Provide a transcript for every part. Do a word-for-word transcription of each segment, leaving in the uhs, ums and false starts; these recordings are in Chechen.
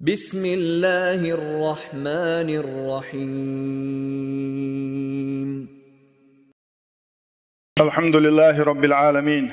بسم الله الرحمن الرحيم. الحمد لله رب العالمين.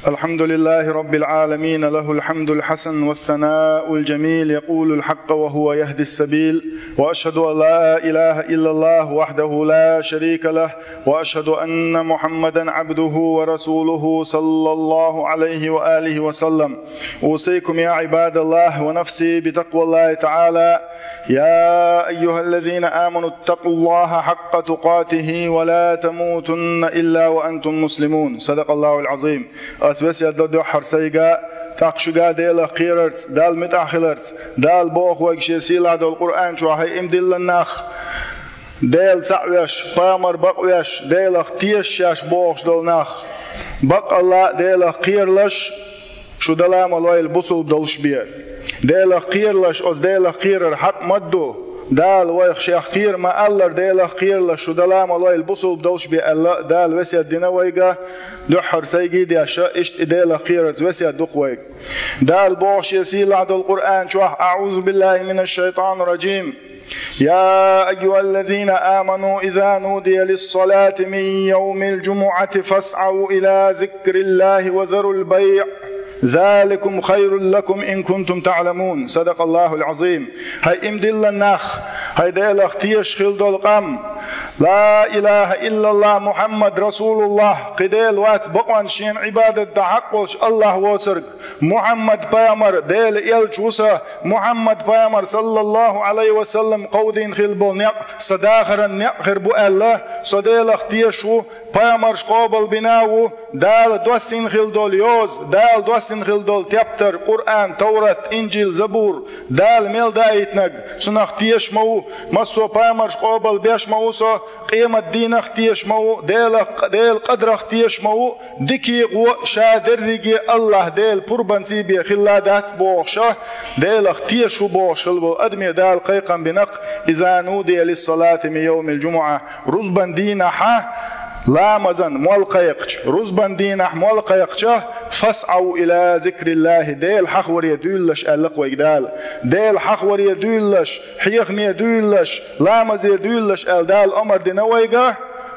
الحمد لله رب العالمين، له الحمد الحسن والثناء الجميل، يقول الحق وهو يهدي السبيل، وأشهد أن لا إله إلا الله وحده لا شريك له، وأشهد أن محمدا عبده ورسوله صلى الله عليه وآله وسلم. أوصيكم يا عباد الله ونفسي بتقوى الله تعالى. يا أيها الذين آمنوا اتقوا الله حق تقاته ولا تموتن إلا وأنتم مسلمون. صدق الله العظيم. Ас весет до дуьххьара сайга, тӀаккха шуьга Делах кхерарца, Далла муьтӀахь хиларца, Дала боху вайга Шен сийлахь долу Къуръан чохь: хӀай иман диллина нах, Дела цхьаъ веш, пайхамар бакъ веш, Делах тешаш бохуш долу нах, баккъалла а Делах кхералаш, шу дала ма лойла бусулба долуш бен. Делах кхералаш, оцу Делах кхерар хьакъ ма ду. Дала вайх Шех кхера ма-аллара, Делах кхералаш, шу дала ма лойла бусулба долуш бен аьлла, Дала весет дина вайга, дуьххьара сайгий деш, иштта и Делах кхерарца весет ду-кх вайга. Дала боху Шен сийлахь долу Къуръан чохь: أعوذ بالله من الشيطان الرجيم. يا أيها الذين آمنوا إذا نودي للصلاة من يوم الجمعة فاسعوا إلى ذكر الله وذروا البيع ذلكم خير لكم إن كنتم تعلمون. صدق الله العظيم. ХӀай иман диллина нах, хӀай Делах тешаш хилла долу къам, لا إله إلا الله محمد رسول الله, кхин Дела вац бакъонца шена Ӏибадат дан хьакъ волуш АллахӀ воцург, Мухьаммад пайхамар Делан элча ву сан, Мухьаммад пайхамар, саллаллаху Ӏалайхи ва саллам, кховдийна хилла болу некъ сан дахаран некъ хир бу аьлла, со Делах тешаш ву, пайхамарш къобалбина а ву, Дала доссийна хилла долу йоза, Дала доссийна хилла долу тептар, Къуръан, Таврат, Инжил, Забур, Дала мел даийтинарг, цунах тешаш ма ву, массо а пайхамарш къобалбеш ма ву со, къемат дийнах тешаш ма ву, Делах, Делан къадрах тешаш ма ву, дикий гӀо ша дерриге АллахӀ Делан пурбанций бен хилла дац бохуш, Делах тешаш ву бохуш хилла волу адаме Дала кхайкхам бина-кх: إذا نودي للصلاة من يوم الجمعة, рузбан дийнахьа ламазан мол кхайкхича, рузбан дийнахь мол кхайкхича, فاسعوا إلى ذكر الله, Дела хьахаваре дуьйлалаш аьлла-кх вайга Дала. Дела хьахаваре дуьйлалаш, хьехаме дуьйлалаш, ламазе дуьйлалаш аьлла Дала омар дина вайга,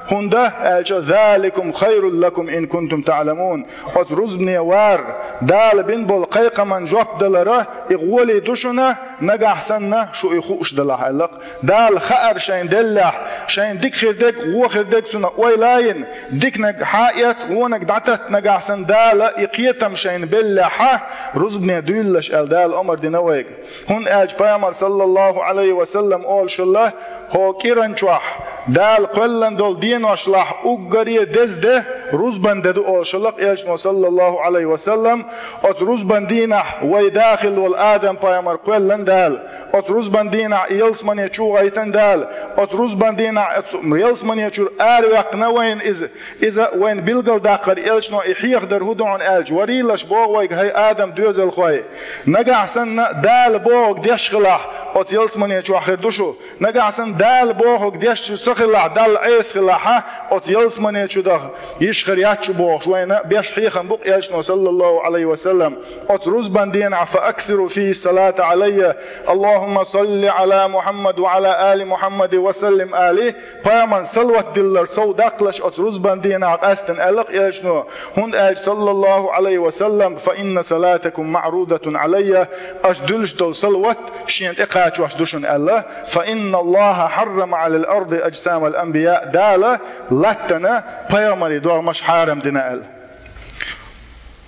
хӀунда аьлча, ذلكم خير لكم إن كنتم تعلمون. Оцу рузбане вар, Дала бина болу кхайкхаман жоп далара и гӀоле ду шуна, нагахь санна шу и хууш далахь аьлла-кх. Дала хаар шайна деллехь, шайна дика хир дерг, вон хир дерг цунах ойла а йина, диканиг хьа а эцна, вониг дӀататта нагахь санна Дала и кхетам шайна беллехьа, рузбане дуьйлалаш аьлла Дала омар дина вайга. ХӀунда аьлча пайхамар, саллаллаху Ӏалайхи ва саллам, олуш хилла, хӀокху кӀиран чохь Дала кхоьллина долу деношлахь уггаре деза де рузбан де ду олуш хилла-кх элчано, саллаллаху Ӏалайхи ва саллам. Оцу рузбан дийнахь вай да хилла волу Адам-пайхамар кхоьллина Дала, оцу рузбан дийнахь и ялсамане чу гӀайтина Дала, оцу рузбан дийнахь оцу ялсамане чуьра араваьккхина вайна иза. Иза вайна билгалдаккхара элчано и хьехадар хӀун ду хьуна аьлча, варийлаш боху вайга, хӀай Адам доьзалхой, нагахь санна Дала бохург деш хилахь, оцу ялсамане чохь хир ду шу. Нагахь санна Дала бохург деш шу ца хилахь, Далла Ӏеса хилахьа, оцу ялсамане чу даха йиш хир яц шу бохуш, вайна беш хьехам бу-кх элчано, саллаллаху Ӏалайхи ва саллам. Оцу рузбан дийнахь: فأكثروا فيه الصلاة علي، اللهم صل على محمد وعلى آل محمد وسلم, али, пайхамарна салават диллар сов даккхалаш оцу рузбан дийнахь къаьстина аьлла-кх элчано, хӀунда аьлча, саллаллаху Ӏалайхи ва саллам: فإن صلاتكم معروضة علي, аша дуьллуш долу салават шена тӀекхачош ду шуна аьлла, فإن الله حرم على الأرض أجسام الأنبياء, Дала латтана пайхамарийн догӀмаш хьарам дина аьлла.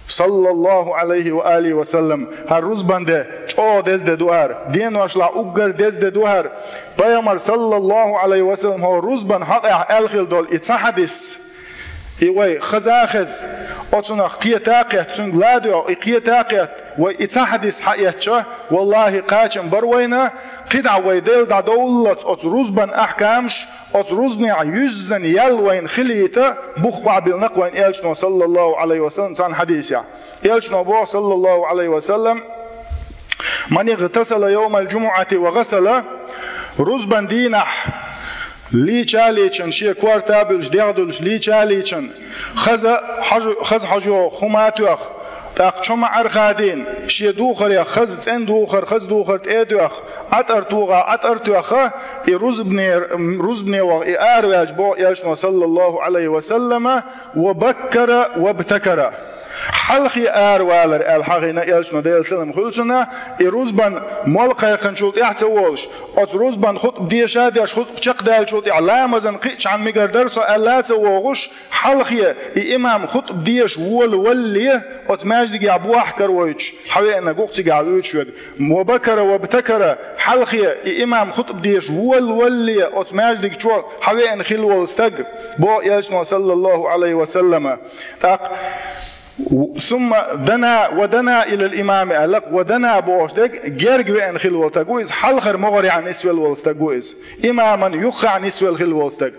Саллаллаху Ӏалайхи ва алихи ва саллам. ХӀара рузбан де чӀогӀа деза де ду хӀара. Деношлахь уггар деза де ду хӀара. Пайхамар, саллаллаху Ӏалайхи ва саллам, хӀо рузбан хьокъехь аьлла хилла долу и цхьа хьадис, и вай хаза а хеза, оцунах кхета а кхетта, цуьнга ладоьгӀу и кхета а кхетта, вай и цхьа хьадис хьаэцча, валлахӀи, кхачам бара вайна, кхидӀа вай Делан дӀадовллалц оцу рузбан ахькамаш, оцу рузбанехь юьззина ял вайна хилийта, бух къахьбиллина-кх вайна элчано, саллаллаху Ӏалайхи ва саллам, цхьана хьадисехь. Элчано боху, саллаллаху Ӏалайхи ва саллам: من اغتسل يوم الجمعة وغسل, рузбан дийнахь лийча а лийчан, шен корта а буьллуш, дегӀ дуьллуш лийча а лийчан, хаза хьожа-, хаза хьожа йогӀу хӀума а тоьхна, ТӀаккха чо ма Ӏархадийна, шен духарех хаза цӀена духар, хаза духар тӀе а доьхна, ӀатӀар тоха, ӀатӀар тоьхна, и рузбане, рузбане ваха, и араваьлча боху элчано, саллаллаху Ӏалайхи ва саллама, «ва баккара ва бтакара». Хьалхе аравалар аьлла хьахийна элчано, Делан салам хуьлу цунна, и рузбан мол кхайкхинчул тӀаьхьа ца волуш, оцу рузбан хутӀба деша а деш, хутӀба чекхдаьллачул тӀаьхьа ламазан кхин а чхьана мегар дара со аьлла а ца вогӀуш, хьалхе и имам хутӀба деша волавалале, оцу маьждигехь бохьа каравойтуш, хьавеана гух цигахь вуьйцуш верг. «Ва бакара ва бтакара», хьалхе и имам хутӀба деша волавалале, оцу маьждиг чу хьавеана хилла волу стаг, боху элчано, саллаллаху Ӏалайхи ва саллама. ТӀаккха «сумма дана ва дана илал имами» аьлла, «ва дана» бохуш дерг герга веана хилла волу стаг ву иза, хьалхара могӀарехь нисвелла волу стаг ву иза, имаман юххехь нисвелла хилла волу стаг.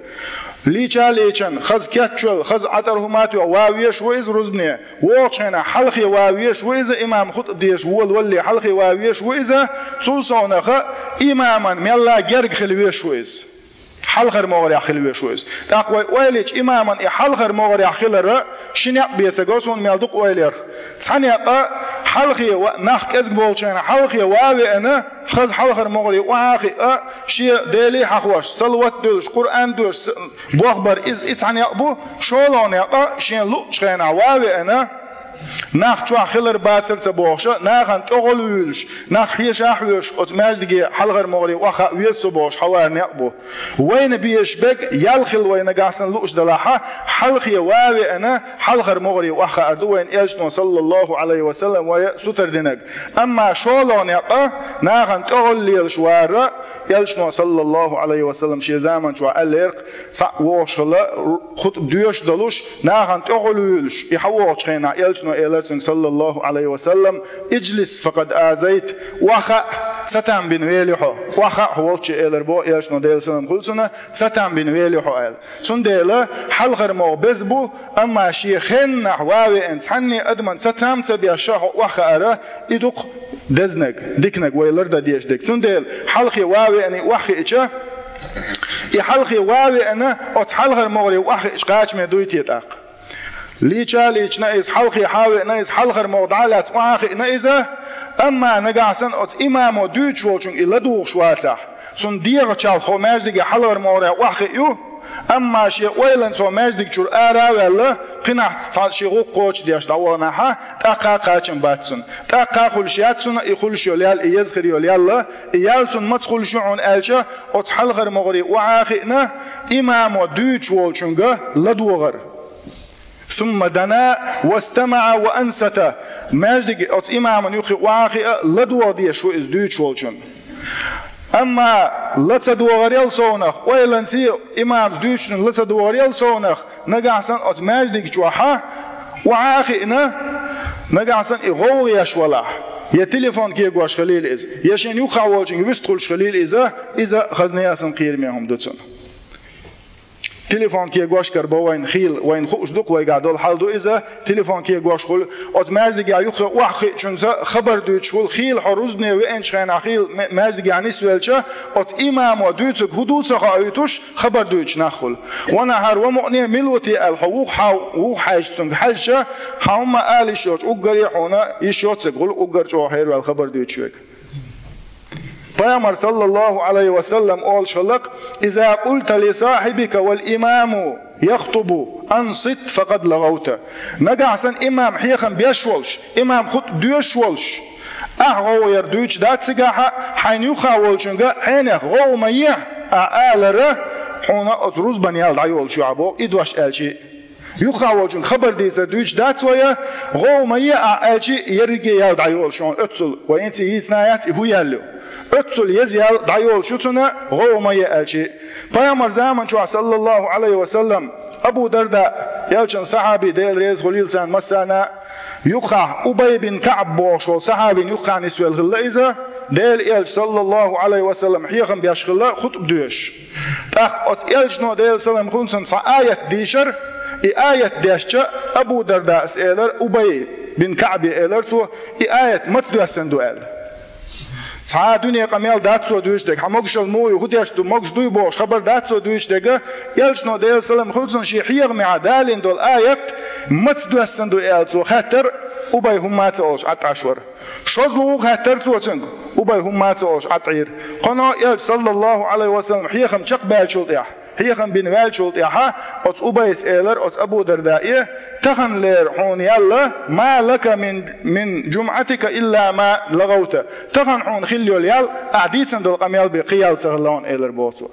Лийча а лийчан, хаза кечвелла, хаза ӀатӀар хӀума а тоьхна, ван везаш ву иза рузбане. ВогӀучу хенахь хьалхе ван везаш ву иза, имам хутӀба деша волавалале хьалхе ван везаш ву иза, цул совнаха имаман мелла герга хила везаш ву иза. Хьалхара могӀарехь хила везаш ву иза. ТӀаккха вай ойла йича, имаман и хьалхара могӀарехь хилар ши некъ бен ца го суна, мел дукха ойла ярх. Цхьа некъ, хьалхе ва-, нах кӀезиг болчу хенахь хьалхе ван а веана, хаза хьалхара могӀаре охьа а хиъна, шен Деле хьахош, салават а дуьллуш, Къуръан а доьшуш, с-, бохбар иза, и цхьа некъ бу, шолгӀа некъ, шен луъучу хенахь ван а веана, нах чохь хилар бацар а ца бохуш, нахана тӀехула вуьйлуш, нах хьеша а хьоьшуш, оцу маьждиге хьалхара могӀаре охьахаа веза со бохуш, хьавар некъ бу. Вайна безаш берг ял хила вай нагахь санна лууш делахь, хьалхе ван а веана, хьалхара могӀаре охьахаар ду вайна элчано, саллаллаху Ӏалайхи ва саллам, вай сутара динарг. Амма шолгӀа некъ, нахана тӀехула лелаш вар, элчано, саллаллаху Ӏалайхи ва саллам, шен заман чохь аьллера, цхьаъ вогӀуш хилла, хутӀба доьшуш долуш, нахана тӀехула вуьйлуш, и хьан вогӀучу хенахь элчано элира цуьнга, саллаллаху Ӏалайхи ва саллам: «Иджлис, факъад азайт», охьахаа, цатам бина вели хьо, охьахаа хьо волчу элира боху элчано, Делан салам хуьлу цунна, цатам бина вели хьо аьлла. Цундела хьалхара могӀа беза бу, амма шен хеннахь ван а веана, цхьанне адаман цатам ца беш хьо охьахаар, и ду-кх дезнаг, диканаг, вай лардан дезаш дерг. Цундела хьалхе ван а веана и охьахиъча, и хьалхе ван а веана, оцу хьалхара могӀаре охьахиъча кхачаме дуй те тӀаккха? Лийча а лийчина иза, хьалхе хьан а веана иза, хьалхара могӀа дӀа а лаьцна охьа а хиъна иза, амма нагахь санна оцу имамо дуьйцуш волчунга и ладугӀуш вацахь, цунна дегӀачул хьалха маьждиге хьалхара могӀаре охьахиъ ю, амма шен ойланца цо маьждиг чуьра ара а ваьлла, кхинахь цхьа шен гӀуллакх кхочушдеш дӀаваханахь, тӀаккха а кхачам бац цунна. ТӀаккха а хуьлуш яц цунна и хуьлуш йолу ял, и еза хир йолу ял, и ял цунна маца хуьлуш ю хьуна аьлча, оцу хьалхара могӀаре охьа а хиъна, имамо дуьйцуш волчунга ладогӀар. «Сумма дана вастамаӀа ва ансата». Маьждиге оцу имаман юххе охьа а хиъна, ладогӀа дезаш ву иза дуьйцуш волчунна. Амма ла ца догӀарел совнах, ойланций имамас дуьйцучунна ла ца догӀарел совнах, нагахь санна оцу маьждиг чохь охьа а хиъна, нагахь санна и гӀовгӀа еш валахь, я телефон кегош хилийла иза, я шен юххехь волчуьнга вистхуьлуш хилийла иза, иза хаза несан кхераме хӀума ду цунна. Телефон кегош кара бо вайна хийла, вайна хууш ду-кх, вайгахь долу хьал ду иза, телефон кегош хуьлу. Оцу маьждигехь юххе охьахиъчунца хабар дуьйцуш хуьлу, хийла хьо рузбане веанчу хенахь хийла ма-, маьждигехь нисвелча, оцу имамо дуьйцург хӀун ду ца хоуьйтуш, хабар дуьйцуш нах хуьлу. Ва нахьара ва мукъане мила ву те аьлла, хьо вухахь-, вухахь хьаьжча цуьнга хьаьжча, хьан хӀумма ала йиш йоцуш уггаре хьуна йиш йоцург хуьлу, уггар чӀогӀа хьераваьлла хабар дуьйцуш верг. Пайхамар, саллаллаху Ӏалайхи ва саллам, олуш хилла-кх: «Иза къулта ли сахьибика вал имаму яхтубу, ансит, факъад лагӀавта». Нагахь санна имам хьехам беш волуш, имам хутӀба доьшуш волуш, ахь гӀовгӀа яр дуьйцуш дац цигахь, хьайна юххехь волчуьнга хьенех гӀовгӀа ма ехьа ахь алара, хьуна оцу рузбан ял дӀайолуш ю ахь боху, и дош аьлча. Юххехь волчуьнга хабар дийцар дуьйцуш дац вай, гӀовгӀа ма е ахь аьлча, ерриге ял дӀайолуш ю хьуна оццул. Вай хӀинца йийцина яц и хӀун ял ю. Оццул еза ял дӀайолуш ю цунна, гӀовгӀа ма е аьлча. Пайхамар заман чохь, саллаллаху Ӏалайхи ва саллам, Абу Дарда, элчан сахьаби, Дела реза хуьлийла царна массарна, юххехь Убай бин КаӀб бохуш волу сахьабин юххехь нисвелла хилла иза, Дела элча, саллаллаху Ӏалайхи ва саллам, хьехам беш хилла хутӀба доьшуш. ТӀаккха оцу элчано, Делан салам хуьлу цунна, цхьа аят дийшира, и аят дешча, Абу Дардас элира, Убай бин КаӀбе элира цо, и аят маца доьссина ду аьлла. Цхьа а дуьне къамел дац цо дуьйцуш дерг, хьан могушалла муха ю, хӀун деш ду, могуш дуй бохуш хабар дац цо дуьйцуш дерг, элчано, Делан салам хуьлу цунна, шен хьехамехь далийна долу аят маца доьссина ду аьлла цо хаьттира, Убай хӀумма а ца олуш ӀатӀаш вара. ШозлагӀа хаьттара цо цуьнга, Убай хӀумма а ца олуш ӀатӀийра. Кхунна Элча, саллаллаху Ӏалайхи ва саллам, хьехам чекхбаьллачул тӀаьхьа, хьехам бина ваьллачул тӀаьхьа, оцу Убайс элира оцу Абу Дардаъе: «Таханлера хьуна ял, ма лака мин, мин жумӀатика илла ма лагӀавта. Тахана хьуна хилла йолу ял, ахь дийцина долу къамел бен кхин ял ца хилла хьуна», — элира боху цо.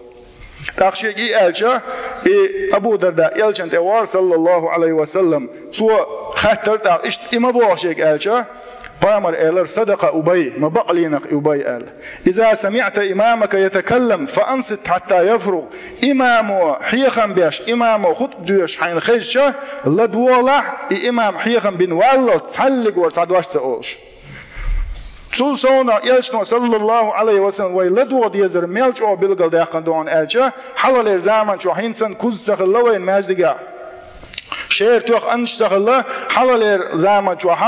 ТӀаккха шега и аьлча, и Абу Дарда Элчанна тӀе вахара, саллаллаху Ӏалайхи ва саллам, цо хаьттара тӀаккха: «Иштта и ма боху шега?» — аьлча, Пайхамар элира: «Садакъа Убай, ма бакъ лийнакх и Убай», — аьлла. «Иза самиӀта имамака ятакаллам, фа ансит хьатта яфругӀ». Имамо хьехам беш, имамо хутба доьшуш хьайна хезча, ладогӀалахь, и имам хьехам бина валлалц цхьаллиг вара цхьа дош ца олуш. Цул совнах Элчано, саллаллаху Ӏалайхи ва саллам, вай ладогӀа дезар мел чӀогӀа билгалдаьккхина ду хьуна аьлча, хьалхалера заман чохь хӀинца санна куз ца хилла вайн маьждигехь. Шера тоьхна аннаш ца хилла, хьалхалера заман чохь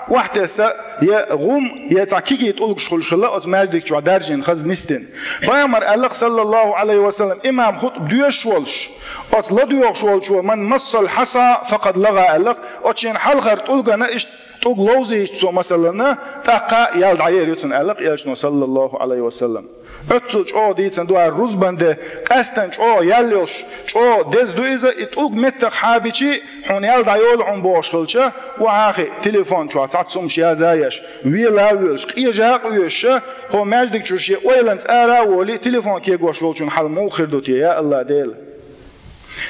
охьатесса я гӀум, я цхьа кегий тӀулгаш хуьлуш хилла оцу маьждиг чохь даржийна, хаза нисдина. Пайхамар аьлла-кх, саллаллаху Ӏалайхи ва саллам, имам хутба доьшуш волуш, оцу ладоьгӀуш волчо: «Ман массал хьаса, факъад лагӀа», — аьлла-кх, оцу шен хьалхара тӀулгана иштта тӀулг ловзийча цо, масалана, тӀаккха ял дӀаер ю цунна, аьлла-кх Элчано, саллаллаху Ӏалайхи ва саллам. Оццул чӀогӀа дийцина ду хӀара рузбан де, къаьсттина чӀогӀа ял йолуш, чӀогӀа деза ду иза, и тӀулг меттах хьабичи, хьуна ял дӀайолу хьуна бохуш хилча, охьа а хиъна, телефон чохь цхьацца хӀумнаш язъеш, вела а воьлуш, къежа а къоьшуш, хӀокху маьждиг чуьра шен ойланца ара а волий, телефон кегош волчун хьал муха хир ду те, я АллахӀ Дела?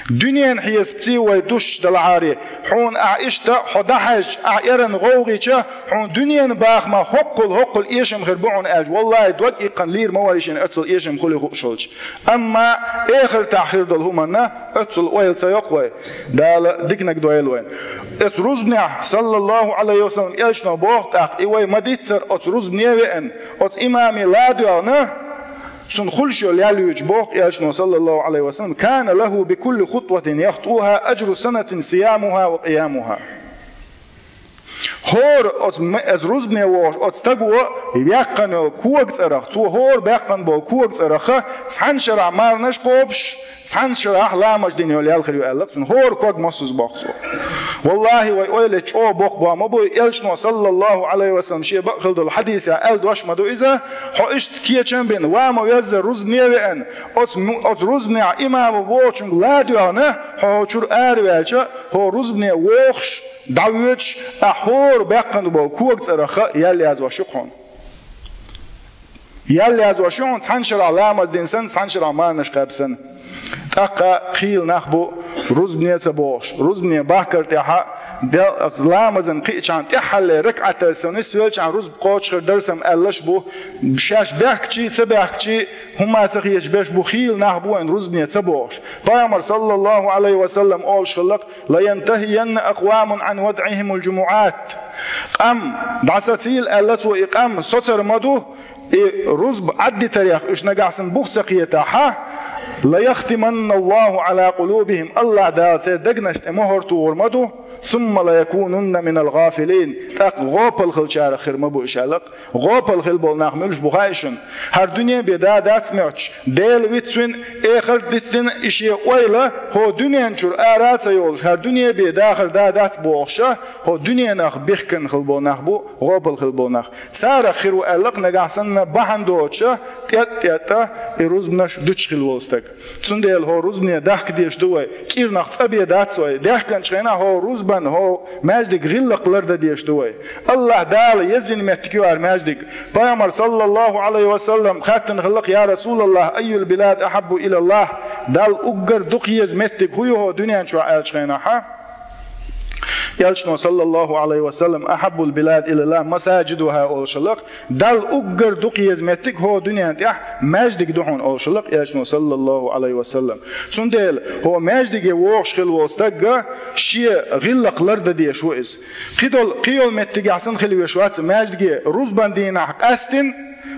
Дуьненан хьесапций вай дуссуш далахьара, хьуна ахь иштта хьо дӀахьаьжча, ахь эрна гӀовгӀийча, хьуна дуьненан бахамах хӀоккхул-хӀоккхул эшам хир бу хьуна аьлча, валлахӀи, дог иккхина лийр ма вара шена оццул эшам хуьлий хууш хилча. Амма эхартахь хир долу хӀуманна оццул ойла ца йоккху вай. Дала диканиг дойла вайна. Оцу рузбанехь, саллаллаху Ӏалайхи ва саллам, Элчано боху тӀаккха, и вай ма-диццара оцу рузбане а веана, оцу имаме ла а доьгӀна, цунна хуьлуш йолу ял юьйцуш боху Элчано, саллаллаху Ӏалайхи ва саллам: «Кана лаху би кулли хутватин яхтуха аджру санатин сиямуха ва къиямуха». ХӀора оцу ме-, оцу рузбане вогӀуш оцу стаго баьккхина йолу кога цӀарах, цо хӀора баьккхина болу кога цӀарах цхьана шарахь марнаш кхобуш, цхьана шарахь ламаз дина йолу ял хир ю аьлла-кх цунна, хӀора ког массаза боккху цо. ВаллахӀи, вай ойла чӀогӀа боккха бохам ма бу, Элчано, саллаллаху Ӏалайхи ва саллам, шен бакъ хилла долу хьадисехь аьлла дош ма ду иза: хьо иштта кечам бина, ва ма веззара рузбане а веана, оцу му-, оцу рузбанехь имамо вогӀучуьнга ла а доьгӀна, хьо хӀокху чуьра араваьлча, хӀокху рузбане вогӀуш, дӀавоьдуш, ахь хӀора баьккхина болу кога цӀарах ял яздеш ю-кх хьуна. Ял яздеш ю хьуна цхьана шарахь ламаз дина санна, цхьана шарахь марнаш кхаьбна санна. ТӀаккха хийла нах бу рузбане а ца богӀуш. Рузбане бахкар тӀехьа, де-, ламазан кхиъчхьана тӀаьххьара ракаӀаташ сан нисвелчхьана рузба кхочуш хир дара сан аьлларш а бу. Шаьш баьхкачий, ца баьхкачий, хӀумма а ца хеташ берш бу, хийла нах бу вайн рузбане ца богӀуш. Пайхамар, саллаллаху Ӏалайхи ва саллам, олуш хилла-кх: «Ла янтахиянна акъвамун Ӏан вадъихимул жумуӀат». Къам, дӀасацийла аьлла цо, и къам соцур ма ду, и рузба Ӏаддитарех уьш нагахь санна бух ца кхетахь, «ла яхтиманна Аллаху Ӏала къулубихим», АллахӀ Дала церан дегнаш тӀе мухӀар тухур ма ду, «сумма ла якунунна минал гӀафилин», тӀаккха гӀопал хиллачарах хир ма бу уьш аьлла-кх. ГӀопал хилла болу нах муьлш бу хаьий шуна? ХӀара дуьне бен да дац моьттуш, Дела вицвина, эхарт дицдина, и шен ойла хӀокху дуьнен чуьра ара а ца йолуш, хӀара дуьне бен дахар да дац бохуш, хӀокху дуьненах бихкина хилла болу нах бу, гӀопал хилла болу нах. Царах хир ву аьлла-кх нагахь санна бахьана доцуш, тӀет-тӀетта и рузбанаш дуьтуш хилла волу стаг. Цундела хӀокху рузбане дахка дезаш ду вай, кӀирнах цӀа бен дац вай, даьхкинчу хенахь хӀокху рузбанна, хӀокху маьждиган гӀиллакх лардан дезаш ду вай. АллахӀ Дала езйина меттиг ю хӀара маьждиг. Пайхамар, саллаллаху Ӏалайхи ва саллам, хаьттина хилла-кх: «Я РасулаллахӀ, айюл билад ахьаббу илаллахӀ?» Далла уггар дукха еза меттиг хӀун ю хӀокху дуьнен чохь аьллачу хенахь? Элчано, саллаллаху Ӏалайхи ва саллам: «Ахьаббул билад илаллахӀ масаджидуха», олуш хилла-кх. Далла уггар дукха еза меттиг хӀокху дуьнен тӀехь маьждиг ду хьуна олуш хилла-кх Элчано, саллаллаху Ӏалайхи ва саллам. Цундела хӀокху маьждиге вогӀуш хилла волу стагга шен гӀиллакх лардан дезаш ву иза. Кхидолу, кхийолу меттигехь санна хила веш вац, маьждиге рузбан дийнахь къаьстина,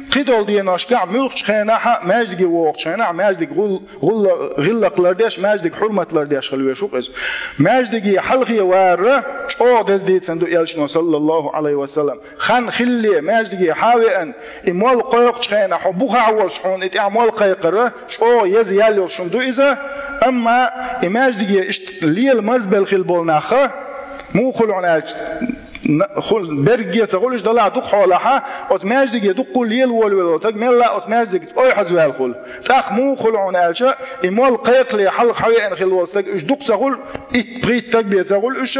кхидолу деношкахь муьлххачу хенахь а, маьждиге вогӀучу хенахь, маьждиг гӀул-, гӀулла-, гӀиллакх лардеш, маьждиг хьурмат лардеш хила веш ву-кх иза. Маьждиге хьалхе вар чӀогӀа деза дийцина ду Элчано, саллаллаху Ӏалайхи ва саллам. Хан хилале, маьждиге хьан а веана, и молла кхойкхучу хенахь хьо бухахь волуш хьуна и тӀехь молла кхайкхар чӀогӀа еза ял йолуш хӀума ду иза, амма и маьждиге иштта лела марзбелла хилла болу нах, муха хуьлу хьуна аьлча, н-, хул-, берриге ца хуьлуш далахь дукха хьолахьа, оцу маьждиге дуккха лела волавелла стаг мелла а оцу маьждигца ойхьазваьлла хуьлу. ТӀаккха муха хуьлу хьуна аьлча, и молла кхайкхале хьалха хьавеана хилла волу стаг, уьш дукха ца хуьлу, итт-пхийтта стаг бен ца хуьлу уьш,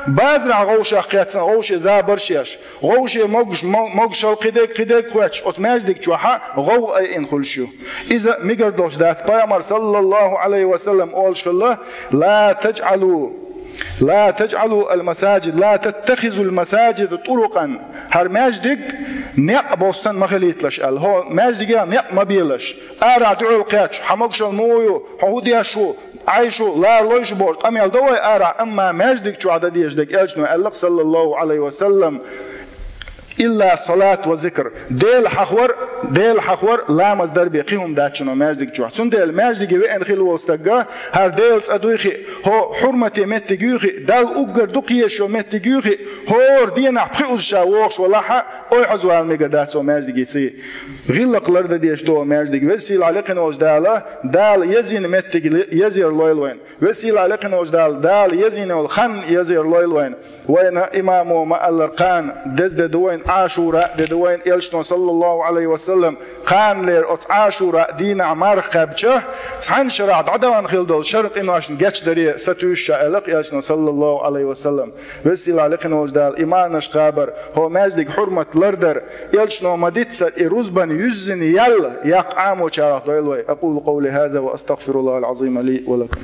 базарахь гӀовшах кхеттина, гӀовше забарш еш, гӀовше могуш-, мо-, могушалла кхидерг, кхидерг хоьттуш, оцу маьждиг чохьа гӀовгӀа айина хуьлуш ю. Иза мегар долуш дац. Пайхамар, саллаллаху Ӏалайхи ва саллам, олуш хилла: «Ла таджӀалу, ла таджӀалу ал-масаджид, ла таттахизу ал-масаджида турукъан». ХӀара маьждиг некъ бовссан ма хилийталаш аьлла. ХӀо маьждигех некъ ма белаш. Арахь дуьхьал кхетташ, хьан могушалла муха ю, хьо хӀун деш ву, Ӏайш ву, лара лойш ву бохуш къамел до вай арахь, амма маьждиг чохь дан дезаш дерг, элчано аьлла-кх, саллаллаху Ӏалайхи ва саллам, илла салат ва зикр. Дела хьахор, Дела хьахор, ламаз дар бен кхин хӀума дац шуна маьждиг чохь. Цундела маьждиге веана хилла волу стагга, хӀара Делан цӀа дуй хиъ, хӀо хьурмате меттиг юй хиъ, Далла уггар дукха езаш йолу меттиг юй хиъ, хӀора денахь пхи уза ша вогӀуш валахьа, ойхьазвала мегар дац оцу маьждигеца. ГӀиллакх лардан дезаш ду оцу маьждиг. Веза-сийлахь лекхина волчу Дала, Дала езйина меттиг езъяр лойла вайна. Веза-сийлахь лекхина волчу Дала, Дала езйина йолу хан езъяр лойла вайна. Вайна имамо ма-аллара, кхана деза де ду вайна, Ӏашура де ду вайна, элчано, саллаллаху Ӏалайхи ва саллам, кханалера оцу Ӏашура дийнахь марха кхаьбча, цхьана шарахь дӀадахана хилла долу шарна къиношна гечдаре сатуьйсуш ша аьлла-кх элчано, саллаллаху Ӏалайхи ва саллам. Веза-сийлахь лекхина волчу Дала, и марханаш кхабар, хӀо маьждиг хьурмат лардар, элчано ма-диццара и рузбан юьззина ял яккха Ӏамочарах дойла вай. أقول قولي هذا وأستغفر الله العظيم لي ولكم.